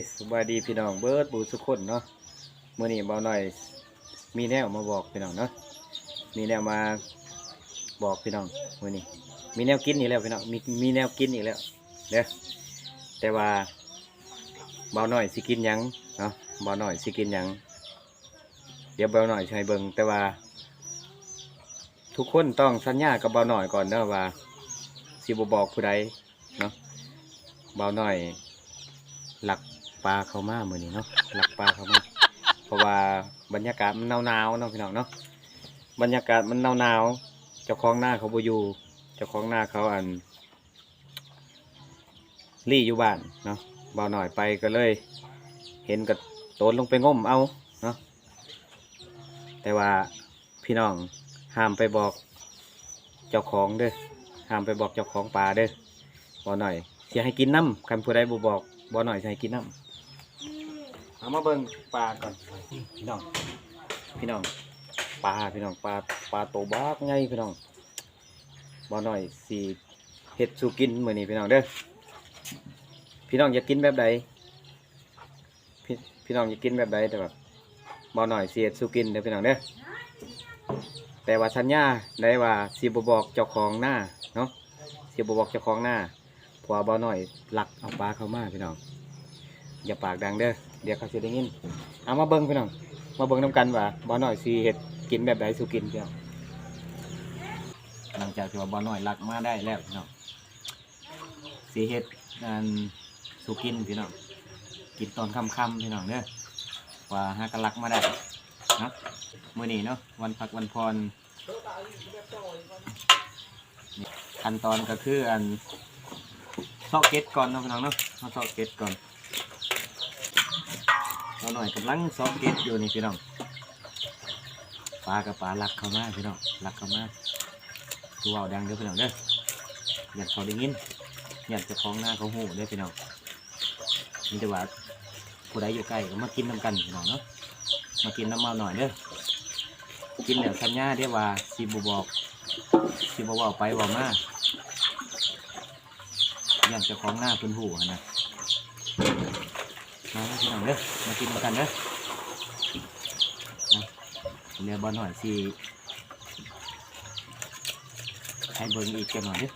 ສະບາຍດີພີ່ນ້ອງເບິດສູ່ສູ່ຄົນເນາະ. ມື້ນີ້ບ່າວນ້ອຍມີແນວມາບອກພີ່ນ້ອງເນາະ, ມີແນວມາບອກພີ່ນ້ອງ. ມື້ນີ້ມີແນວກິນອີກແລ້ວພີ່ນ້ອງ, ມີ ມີແນວກິນອີກແລ້ວເດີ. ແຕ່ວ່າບ່າວນ້ອຍຊິກິນຫຍັງເນາະ, ບ່າວນ້ອຍຊິກິນຫຍັງ ດຽວບ່າວນ້ອຍຊິໃຫ້ເບິ່ງ, ແຕ່ວ່າທຸກຄົນຕ້ອງສັນຍາກັບບ່າວນ້ອຍກ່ອນເດີວ່າຊິບໍ່ບອກຜູ້ໃດເນາະ. ບ່າວນ້ອຍລັກປາເຂົ້າມາມື້ນີ້ເນາະ, ລັກປາເຂົ້າມາ ເພາະວ່າບັນຍາກາດມັນໜາວໆເນາະພີ່ນ້ອງເນາະ, ບັນຍາກາດມັນໜາວໆ. ເຈົ້າຂອງນາເຂົາບໍ່ຢູ່, ເຈົ້າຂອງນາເຂົາ ອັນ ລີ້ຢູ່ບ້ານເນາະ, ບ່າວນ້ອຍໄປກໍເລີຍເຫັນກະໂຕນລົງໄປງົມເອົາເນາະ. ແຕ່ວ່າພີ່ນ້ອງຫ້າມໄປບອກເຈົ້າຂອງເດີ, ຫ້າມໄປບອກເຈົ້າຂອງປາເດີ. ບ່າວນ້ອຍຊິໃຫ້ກິນນຳ, ຄັນຜູ້ໃດບໍ່ບອກ ບ່າວນ້ອຍຊິໃຫ້ກິນນຳ. ເອົາມາເບິ່ງປາກ່ອນພີ່ນ້ອງ, ພີ່ນ້ອງ ປາພີ່ນ້ອງ, ປາ ປາໂຕບັກໃຫຍ່ພີ່ນ້ອງ. ບ່າວນ້ອຍຊິເຮັດສູ່ກິນມື້ນີ້ພີ່ນ້ອງເດີ. ພີ່ນ້ອງຢາກກິນແບບໃດ? ພີ່ ພີ່ນ້ອງຢາກກິນແບບໃດ? ແຕ່ວ່າບ່າວນ້ອຍຊິເຮັດສູ່ກິນເດີພີ່ນ້ອງເດີ. ແຕ່ວ່າສັນຍາໄດ້ວ່າຊິບໍ່ບອກເຈົ້າຂອງນາເນາະ, ຊິບໍ່ບອກເຈົ້າຂອງນາ ເພາະວ່າບ່າວນ້ອຍລັກເອົາປາເຂົ້າມາພີ່ນ້ອງ. ຢ່າປາກດັງເດີ, ດຽວເຂົາຊິໄດ້ຍິນ. ເອົາມາເບິ່ງພີ່ນ້ອງ, ມາເບິ່ງນຳກັນວ່າບ່າວນ້ອຍຊິເຮັດກິນແບບໃດສູ່ກິນພີ່ນ້ອງ. ຫຼັງຈາກທີ່ວ່າບ່າວນ້ອຍລັກມາໄດ້ແລ້ວພີ່ນ້ອງ, ຊິເຮັດອັນສູ່ກິນພີ່ນ້ອງ, ກິນຕອນຄ່ຳໆພີ່ນ້ອງເດີ, ວ່າຫາກະລັກມາໄດ້ເນາະ. ມື້ນີ້ເນາະ ວັນພັກວັນຜ່ອນ. ຂັ້ນຕອນກໍຄືອັນ ເຊາະເກັດກ່ອນເນາະພີ່ນ້ອງເນາະ, ເຮົາເຊາະເກັດກ່ອນ. ບ່າວນ້ອຍກຳລັງເຊາະເກັດຢູ່ນີ້ພີ່ນ້ອງ. ປາກັບປາລັກເຂົ້າມາພີ່ນ້ອງ, ລັກເຂົ້າມາ. ຄືເວົ້າດັງເດີພີ່ນ້ອງເດີ, ຢ້ານເຂົາໄດ້ຍິນ, ຢ້ານເຈົ້າຂອງນາເຂົາຮູ້ເດີພີ່ນ້ອງ. ມີແຕ່ວ່າຜູ້ໃດຢູ່ໃກ້ກໍມາກິນນຳກັນພີ່ນ້ອງເນາະ, ມາກິນນຳບ່າວນ້ອຍເດີ. ກິນແລ້ວສັນຍາເດ້ວ່າຊິບໍ່ບອກ, ຊິບໍ່ເວົ້າໄປເວົ້າມາ, ຢ້ານເຈົ້າຂອງນາເພິ່ນຮູ້ຫັ້ນນະ. ມາເດີພີ່ນ້ອງເດີ, ມາກິນນຳກັນເດີ. ນະ ດຽວບ່າວນ້ອຍຊິໃຫ້ເບິ່ງອີກຈັກໜ້ອຍເດີ.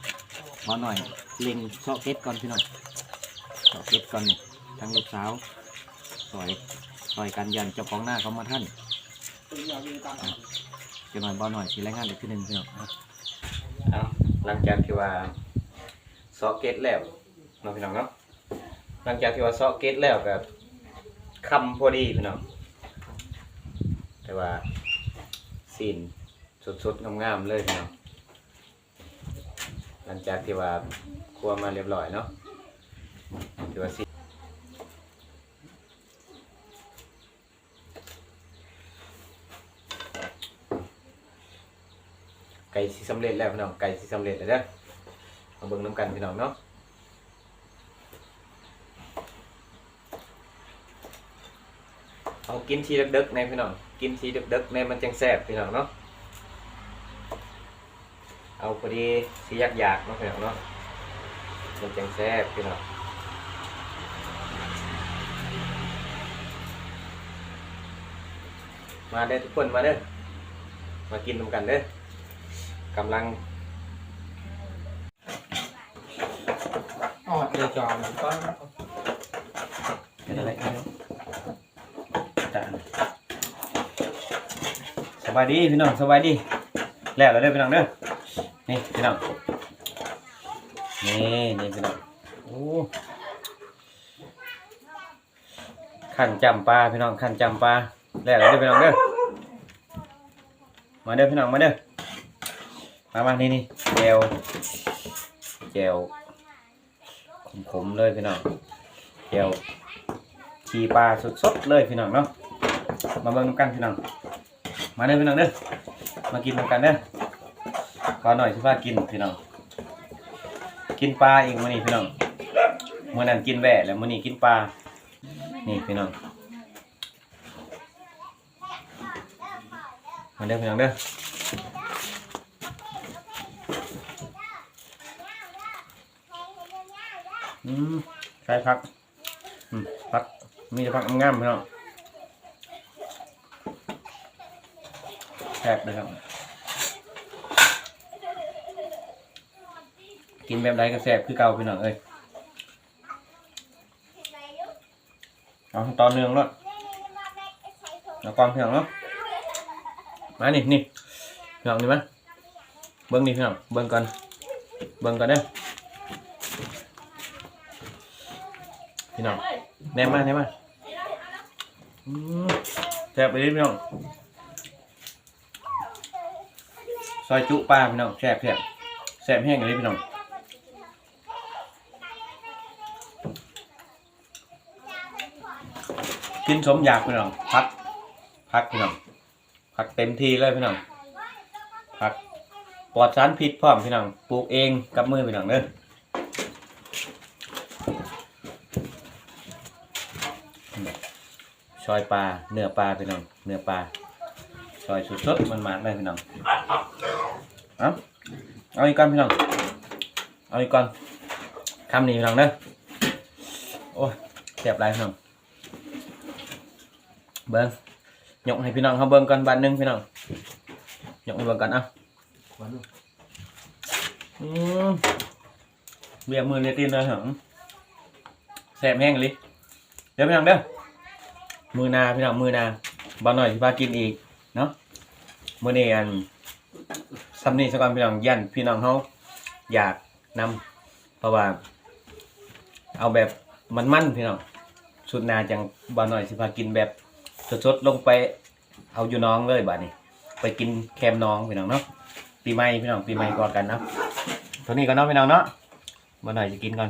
ບ່າວນ້ອຍເລັ່ງເຊາະເກັດກ່ອນພີ່ນ້ອງ, ເຊາະເກັດກ່ອນນີ້. ທັງລູກສາວຊ່ອຍ ຊ່ອຍກັນ, ຢ້ານເຈົ້າຂອງນາເຂົາມາທັນ. ຈັກໜ້ອຍບ່າວນ້ອຍຊິລາຍງານອີກເທື່ອໜຶ່ງພີ່ນ້ອງ. ເອົາ ຫຼັງຈາກທີ່ວ່າເຊາະເກັດແລ້ວເນາະພີ່ນ້ອງເນາະ, ຫຼັງຈາກທີ່ວ່າເຊາະເກັດແລ້ວກໍຄ່ຳພໍດີພີ່ນ້ອງ. ແຕ່ວ່າຊີ້ນສົດໆງາມໆເລີຍພີ່ນ້ອງ. ຫຼັງຈາກທີ່ວ່າຄົວມາລຽບລ້ອຍເນາະ, ຖືວ່າຊິ ໃກ້ຊິສຳເລັດແລ້ວພີ່ນ້ອງ, ໃກ້ຊິສຳເລັດແລ້ວເດີ. ມາເບິ່ງນຳກັນພີ່ນ້ອງເນາະ. ເອົາກິນທີເດິກໆແດ່ພີ່ນ້ອງ, ກິນທີເດິກໆແດ່ມັນຈັ່ງແຊບພີ່ນ້ອງເນາະ. ເອົາພໍດີຊິຢາກໆເນາະພີ່ນ້ອງເນາະ, ມັນຈັ່ງແຊບພີ່ນ້ອງ. ມາເດີທຸກຄົນ, ມາເດີ, ມາກິນນຳກັນເດີ. ກຳລັງ ອອດເດີຈອມ ເປັນອະໄລ? ສະບາຍດີພີ່ນ້ອງ, ສະບາຍດີ. ແລ້ວແລ້ວເດີພີ່ນ້ອງເດີ. ນີ້ພີ່ນ້ອງ, ນີ້ ນີ້ພີ່ນ້ອງ. ໂອ້ ຂັ້ນຈ້ຳປາພີ່ນ້ອງ, ຂັ້ນຈ້ຳປາ. ແລ້ວເດີພີ່ນ້ອງເດີ. ມາເດີພີ່ນ້ອງ, ມາເດີ. ມາ ມາ ນີ້ ນີ້ ແຈ່ວ ແຈ່ວ ຂົມໆເລີຍພີ່ນ້ອງ, ແຈ່ວຂີ້ປາສົດໆເລີຍພີ່ນ້ອງເນາະ. ມາເບິ່ງນຳກັນພີ່ນ້ອງ, ມາເດີພີ່ນ້ອງເດີ, ມາກິນນຳກັນເດີ. ບ່າວນ້ອຍຊິພາກິນພີ່ນ້ອງ, ກິນປາອີກມື້ນີ້ພີ່ນ້ອງ. ມື້ນັ້ນກິນແຫວະ ແລ້ວມື້ນີ້ກິນປາ. ນີ້ພີ່ນ້ອງ, ມາເດີພີ່ນ້ອງເດີ. ອືມ ໃສ່ຜັກ ອືມ ຜັກ ມີແຕ່ຜັກງາມໆ ພີ່ນ້ອງ ແຊບເດີຄັບ ກິນແບບໃດກໍແຊບຄືເກົ່າ ພີ່ນ້ອງເອີຍ. ເອົາຕໍ່ເນື່ອງໂລດ ເອົາກ່ອນ ພີ່ນ້ອງເນາະ. ມານີ້ ນີ້ ພີ່ນ້ອງ ນີ້ມາ ເບິ່ງນີ້ ພີ່ນ້ອງ ເບິ່ງກ່ອນ ເບິ່ງກ່ອນເດີ ພີ່ນ້ອງ ແນມມາ ແນມມາ. ອືມ ແຊບອີ່ຫຼີ ພີ່ນ້ອງ ຊອຍຈຸປາ ພີ່ນ້ອງ ແຊບໆ ແຊບແຮງອີ່ຫຼີ ພີ່ນ້ອງ. ກິນສົມຢາກ ພີ່ນ້ອງ ຜັກ ຜັກ ພີ່ນ້ອງ ຜັກເຕັມທີ່ເລີຍ ພີ່ນ້ອງ ຜັກປອດສານພິດພ້ອມ ພີ່ນ້ອງ ປູກເອງກັບມື ພີ່ນ້ອງເດີ. ຊອຍປາ ເນື້ອປາ ພີ່ນ້ອງ ເນື້ອປາ ຊອຍສົດໆ ມັນໆ ເລີຍ ພີ່ນ້ອງ. ເອົາ ເອົາອີກກ່ອນ ພີ່ນ້ອງ ເອົາອີກກ່ອນ ຄຳນີ້ ພີ່ນ້ອງເດີ. ໂອ້ຍ ແຊບຫຼາຍ ພີ່ນ້ອງ ເບິ່ງ ຍົກໃຫ້ພີ່ນ້ອງເຮົາເບິ່ງກ່ອນບາດໜຶ່ງ ພີ່ນ້ອງ ຍົກໃຫ້ເບິ່ງກ່ອນ ເອົາ ອືມ ວຽກມືເລຍຕີນເດີ ແຊບແຮງອີ່ຫຼີ ເດີພີ່ນ້ອງເດີ. ມື້ໜ້າ ພີ່ນ້ອງ ມື້ໜ້າບ່າວນ້ອຍຊິພາກິນອີກເນາະ. ມື້ນີ້ ອັນ ສ່ຳນີ້ສາກ່ອນ ພີ່ນ້ອງ ຢ້ານພີ່ນ້ອງເຮົາຢາກນຳ ເພາະວ່າເອົາແບບມັນໆ ພີ່ນ້ອງ. ສຸດໜ້າຈັ່ງບ່າວນ້ອຍຊິພາກິນແບບສົດໆ ລົງໄປເອົາຢູ່ໜອງເລີຍ ບາດນີ້ໄປກິນແຄມໜອງ ພີ່ນ້ອງເນາະ. ປີໃໝ່ ພີ່ນ້ອງ ປີໃໝ່ພໍ້ກັນເນາະ. ເທົ່ານີ້ກ່ອນເນາະ ພີ່ນ້ອງເນາະ ບ່າວນ້ອຍຊິກິນກ່ອນ.